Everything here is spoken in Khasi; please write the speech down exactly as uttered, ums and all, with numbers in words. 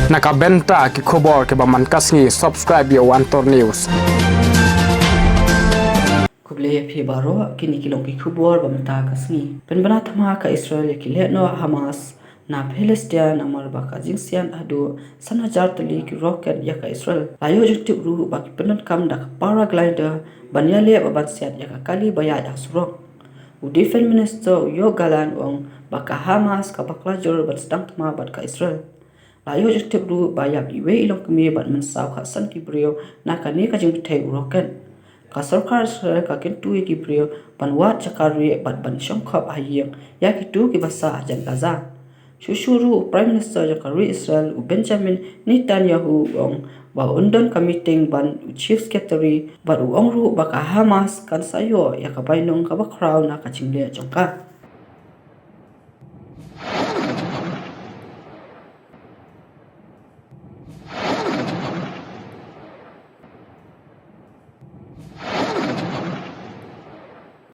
Na ka bynta ki khubor kiba man ka sngi, subscribe ïa u Antor News. Khublei ïa phi baroh, kine ki long ki khubor ba mynta ka sngi. Pynbna thma ka Israel ïa ki lehnoh Hamas na Palestine namar ba ka jingsiat haduh san hajar tylli ki rocket ïa ka Israel. La ïoh jingtip ruh ba ki pyndonkam da ka paraglider ban ïaleh bad ban siat ïa ka kali ba ïaid ha surok. U Defense Minister u Yoav Gallant u ong ba ka Hamas ka bakla jur ban sdang thma bad ka Israel. La ïoh jingtip ruh ba ïap iwei i longkmie bad mynsaw khatsan ki briew na kane ka jingbthei u rocket. Ka sorkar Israel ka kyntu ïa ki briew ban wad jaka rieh bad ban shongkhop ha ïing ïa kito kiba sah hajan Gaza. Shuh shuh ruh u Prime Minister jong ka ri Israel u Benjamin Netanyahu u ong ba un don ka meeting bad u Chief Secretary bad u ong ruh ba ka Hamas kan sa ïoh ïa ka bainong kaba khraw na ka jingleh jong ka.